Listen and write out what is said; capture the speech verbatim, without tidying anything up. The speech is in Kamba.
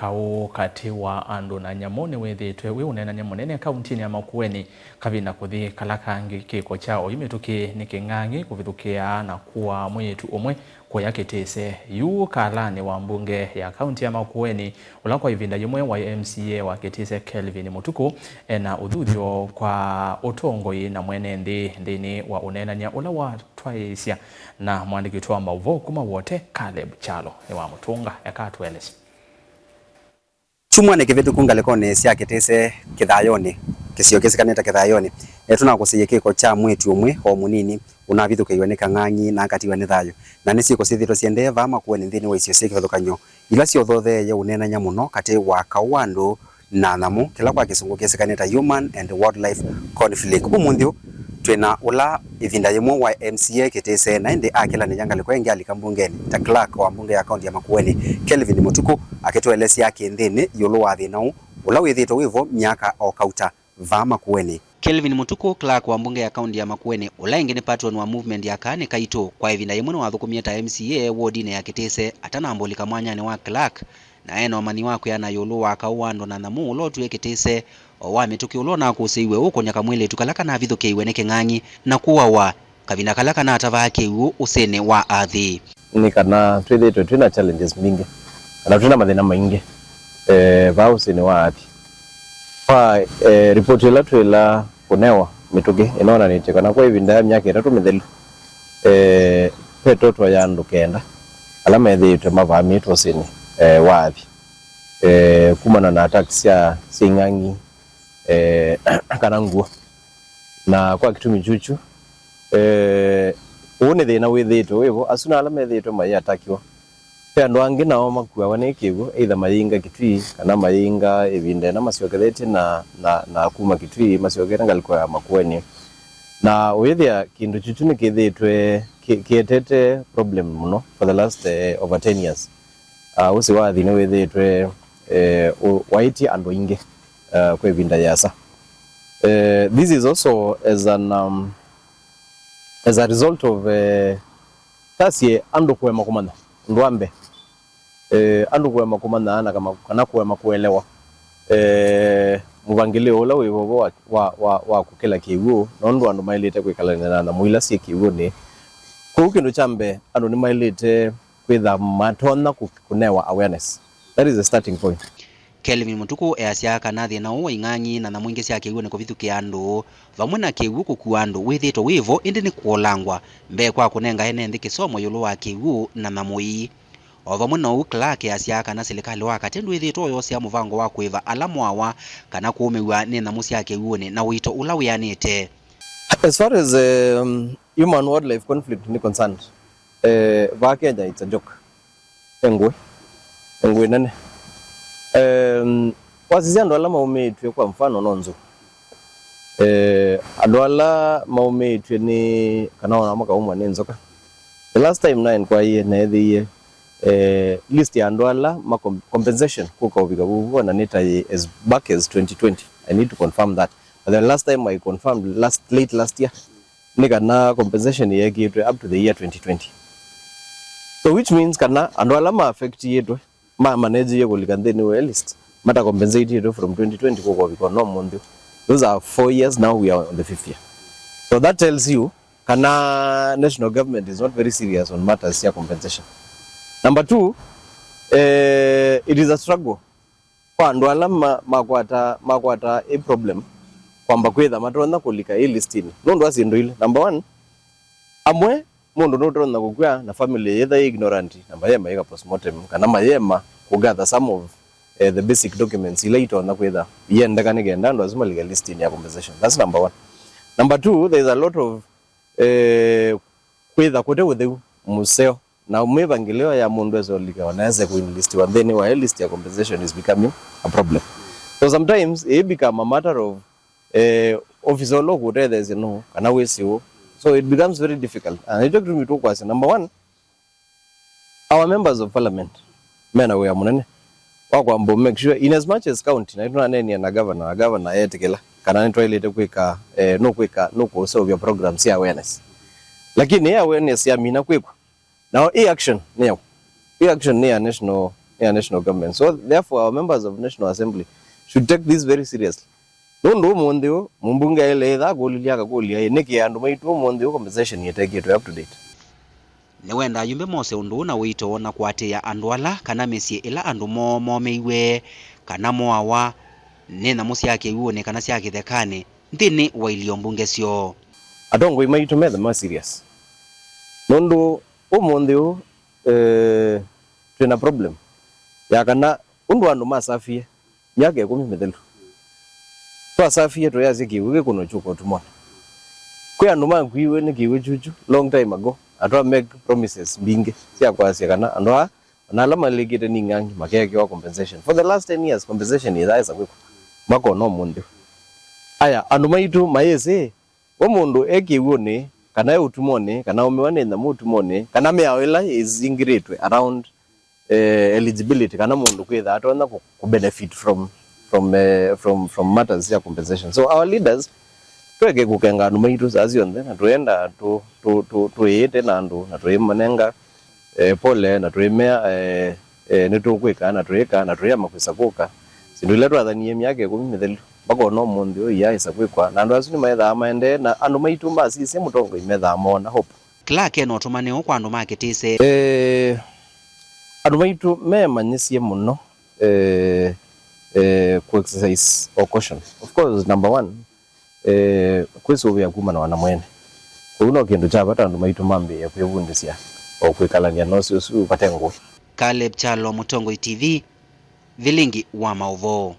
Kaũ katĩ wa andũ na nyamũ nĩwĩthĩĩtwe wĩ ũneenany'a mũnene kauntinĩ ya Makueni kavinda kũthi kala kangĩ. Kĩko kya oyu mĩtũkĩ nĩ kĩng'ang'i kũvithũkĩa na kũaa mwĩĩtu ũmwe kũya Kĩtĩse. Yu kalanĩ wa mbunge ya kaunti ya Makueni, ũla kwa ĩvinda yĩmwe waĩ M C A wa Kĩtĩse, Kelvin Mũtukũ, ena ũthuthyo kwa ũtongoi na mwene nthĩ nthĩnĩ wa ũneenany'a ũla watwaĩĩsya na mwandĩki witũ wa maũvoo kuma Wote, Caleb Kyalo. Nĩwamũtũnga, eka atũelesye. Kyumwanĩ kĩvĩtũku ngalĩkonĩ sya Kĩtĩse Kĩthayonĩ, kĩsio kĩsĩkanĩte Kĩthayonĩ, e, tũnakũsĩie kĩko kya mwĩĩtu ũmwe o mũnini ũnavithũkĩiwe nĩ kang'ang'i na akatiwa nĩ thayũ, na nĩ syĩko syĩthĩĩtwe syĩendee vaa Makueni nthĩnĩ wa isio syĩ kĩvathũkany'o ila syothotheeie ũneenany'a mũno katĩ wa kaũ wa andũ na nyamũ, kĩla kwa kĩsũngũ kĩsĩkanĩte human and wildlife conflict. Ũmũnthĩ ũũ twĩ na ũla ĩvinda yĩmwe wa M C A Kĩtĩse na ĩndĩ akĩlanĩlya ngalĩko ĩngĩ alika mbungenĩ ta clerk wa mbunge ya kaunti ya Makueni, Kelvin Mũtukũ, akĩtũelesya kĩnthĩnĩ ĩũlũ wa thĩna ũũ ũla wĩthĩĩtwe wĩ vo myaka o kauta vaa Makueni. Kelvin Mũtukũ, clerk wa mbunge ya kaunti ya Makueni, ũla ĩngĩ nĩ patron wa movement ya Kaa Nĩ Kaitũ, kwa ĩvinda yĩmwe nĩwathũkũmie ta M C A wodinĩ ya Kĩtĩse atanamba ũlika mwanyanĩ wa clerk, na e na ũmanyi wa kwĩana ĩũlũ wa kaũ wa andũ na nyamũ ũla ũtwie Kĩtĩse, o wa mĩtũkĩ ũla ũnakũsĩiwe ũkũnĩa kamwĩlĩtu kala kanavithũkĩiwe nĩ kĩng'ang'i na kũawa kavinda kala kanatavaa kĩw'ũ ũsĩnĩ wa Athi. Nĩ kana twĩthĩĩtwe twĩ na challenges mbingĩ, kana twĩ na mathĩna maingĩ, eh, vaa ũsĩnĩ wa Athi. Kwa, eh, ripoti ĩla twĩla kũnewa mĩtũkĩ ĩnonanĩtye kana kwa ĩvinda ya myaka ĩtatũ mĩthelu, eh, ve total ya andũ kenda ala methĩĩtwe mavaamĩtwe ũsĩnĩ, eh, wa Athi, eh, kumana na attacks sya, sya ing'ang'i, eh, kana ngũa. Na kwa kĩtumi kyũkyu, eh, ũũ nĩ thĩna wĩthĩĩtwe wĩ vo, asu na ala methĩĩtwe mayĩatakiwa. Ve andũ angĩ nao makuawa nĩ kĩw'ũ, either mayĩinga Kitui, kana mayĩinga ĩvinda ĩna masyokethetye na, na, na kuma Kitui masyokete ngalĩko ya Makueni. Na ũyĩthĩa kĩndũ kyũkyu nĩkĩthĩĩtwe kĩ-, kĩetete problem mũno for the last, eh, over ten years. Uh, ũsĩ wa Athi nĩwĩthĩĩtwe, eh, ũ-, waĩtye andũ aingĩ, uh, kwa ĩvinda yĩasa. Eh, this is also as an, um, as a result of, eh, tasye andũ kũema kũmanya ũndũ wa mbee. Eh, andũ kũema kũmanya na kama, kana kũema kũelewa, eh, mũvangĩlĩo ũla wĩ vovo wa, wa, wa, wa kũkĩla kĩw'ũ, na ũndũ andũ maĩlĩte kwĩkalany'a na nyamũ ila syĩ kĩw'ũnĩ. Kwoou kĩndũ kya mbee, andũ nĩmaĩlĩte kwĩtha matonya kũ-, kũnewa awareness. That is the starting point. Kelvin Mũtukũ easya kana thĩna ũũ wa ing'ang'i na nyamũ ingĩ sya kĩw'ũnĩ kũvithũkĩa andũ, vamwe na kĩw'ũ kũkua andũ, wĩthĩĩtwe wĩ vo, ĩndĩ nĩ kũolangwa mbee kwa kũnenga ene nthĩ kĩsomo ĩũlũ wa kĩw'ũ na nyamũ ii. O vamwe na ũu, Clark easya kana silikalĩ wa katĩ ndwĩthĩĩtwe ũyosea mũvango wa kũĩva ala moawa kana kũũmĩw'a nĩ nyamũ sya kĩw'ũnĩ na ũito ũla wĩanĩte. As far as, um, human wildlife conflict nĩ concerned, eh, vaa Kenya it's a joke. Engwe, engwe nene. Em, wasisya andũ ala maũmĩĩtw'e, kwa mfano, no nzou. Eh, andũ ala maũmĩĩtw'e nĩ, kana ona makaumwa nĩ nzoka. The last time na inquirie neethĩie, eh, list ya andũ ala ma com-, compensation kũka ũvika vuvu, ona nĩ ta yĩ as back as twenty twenty. I need to confirm that. But the last time I confirmed last, late last year, nĩ kana compensation yeekĩtwe up to the year twenty twenty. So which means kana andũ ala ma affectĩtwe, ma managĩie kũlika nthĩnĩ wa list, mata compensated from twenty twenty kũka ũvika no mũnthĩ. Those are four years now, we are on the fifth year. So that tells you kana national government is not very serious on matters ya compensation. Number two, eh, it is a struggle kwa andũ ala ma-, makwata, makwata ĩ problem kwamba kwĩtha matonya kũlika ĩ listinĩ nũndũ wa syĩndũ ilĩ. Number one, amwe mũndũ nũtonya kũkw'a na family yĩtha yĩ ignorant na mayema ĩka postmortem kana mayema kũgather some of, eh, the basic documents ila itonya kwĩtha iendeka nĩ kenda andũ asu malike listinĩ ya compensation. That's number one. Number two, there is a lot of, eh, kwĩtha kũte ũtheu mũseo na mĩvangĩlĩo ya mũndũ ese ũlika ona ese kũinlistiwa nthĩnĩ wa list ya compensation is becoming a problem. So sometimes it become a matter of, eh, officer ũla ũkũtetheesya nũ kana wĩsĩ ũ. So it becomes very difficult. Na nĩkyo kĩtumi tũkwasya, number one, our members of parliament mena wĩa mũnene wa kwamba make sure, in as much as county, na nĩtũnaneenie na governor, na governor etĩkĩla kana nĩtwaĩlĩte kwĩka, eh, nũkwĩka, nũkũseũvya programs sya awareness. Lakini ĩ awareness yamina kwĩkwa, nao ĩ action nĩ yaũ? Ĩ action nĩ ya national, ya national government. So therefore our members of National Assembly should take this very seriously. Nũndũ ũmũnthĩ ũũ, mũmbunge aĩle ĩtha akũlilya akakũlya, "Ĩ, nĩkĩ andũ maitũ ũmũnthĩ ũũ compensation ĩtekĩtwe up to date?" Nĩwendaa ayumbe mose ũndũ ũũ na ũito na kũatĩĩa andũ ala kana mĩsyĩ ĩla andũ moo momeiwe kana moawa nĩ nyamũ sya kĩw'ũnĩ kana sya kĩthekanĩ nthĩnĩ wa ilio mbunge syoo. Atongoi maitũ methe ma serious. Nũndũ ũmũnthĩ ũũ, eh, twĩna problem ya kana ũndũ andũ masafie myaka ĩkũmi mĩthelu. Twasafie tũyasya kĩw'ũ kĩkũno kyũka ũtumoni. Kwĩ andũ makuiwe nĩ kĩw'ũ kyukyu long time ago, na twa make promises mbingĩ sya kwasya kana andũ aa, ona ala malĩkĩte ning'ang'i, makeekewa compensation. For the last ten years, compensation ĩthaĩsa kwĩkwa. Makona ũmũnthĩ. Aya, andũ maitũ mayĩsĩ, we mũndũ e kĩw'ũnĩ, kana e ũtumonĩ, kana aumiwa nĩ nyamũ ũtumonĩ, kana mĩao ĩla ĩzingĩrĩtwe around eh, eligibility kana mũndũ kwĩtha atonya kũ, kũ benefit from, from, eh, from, from matters ya compensation. So our leaders, tweke kũkenga andũ maitũ saa syonthe, na tũenda tũ, tũ, tũ, tũĩĩte na andũ, na tũimanenga, eh, pole, na tũimea, eh, eh, nĩtũkwĩka, na tũĩka, na tũiama kwĩsa kũka. Syĩndũ ila twathanie myaka ĩkũmi mĩthelu, mpaka ona ũmũnthĩ ũũ iyaĩsa kwĩkwa, na andũ asu nĩmaethaa maendee, na andũ maitũ masisye mũtongoi methaa moona hope. Clark ena ũtũmani ũũ kwa andũ ma Kĩtĩse. Eh, andũ maitũ memanyĩsye mũno, eh, eh, kũ exercise o caution. Of course, number one, eh, kwĩsũvĩa kumana na mwene. Kwoou no kĩndũ kya vata andũ maitũ mambĩĩe kwĩvundĩsya o kwĩkalany'a na ũsĩ ũsu vate ngũĩ. Caleb Kyalo, Mũtongoi T V, Vilingi wa Maũvoo.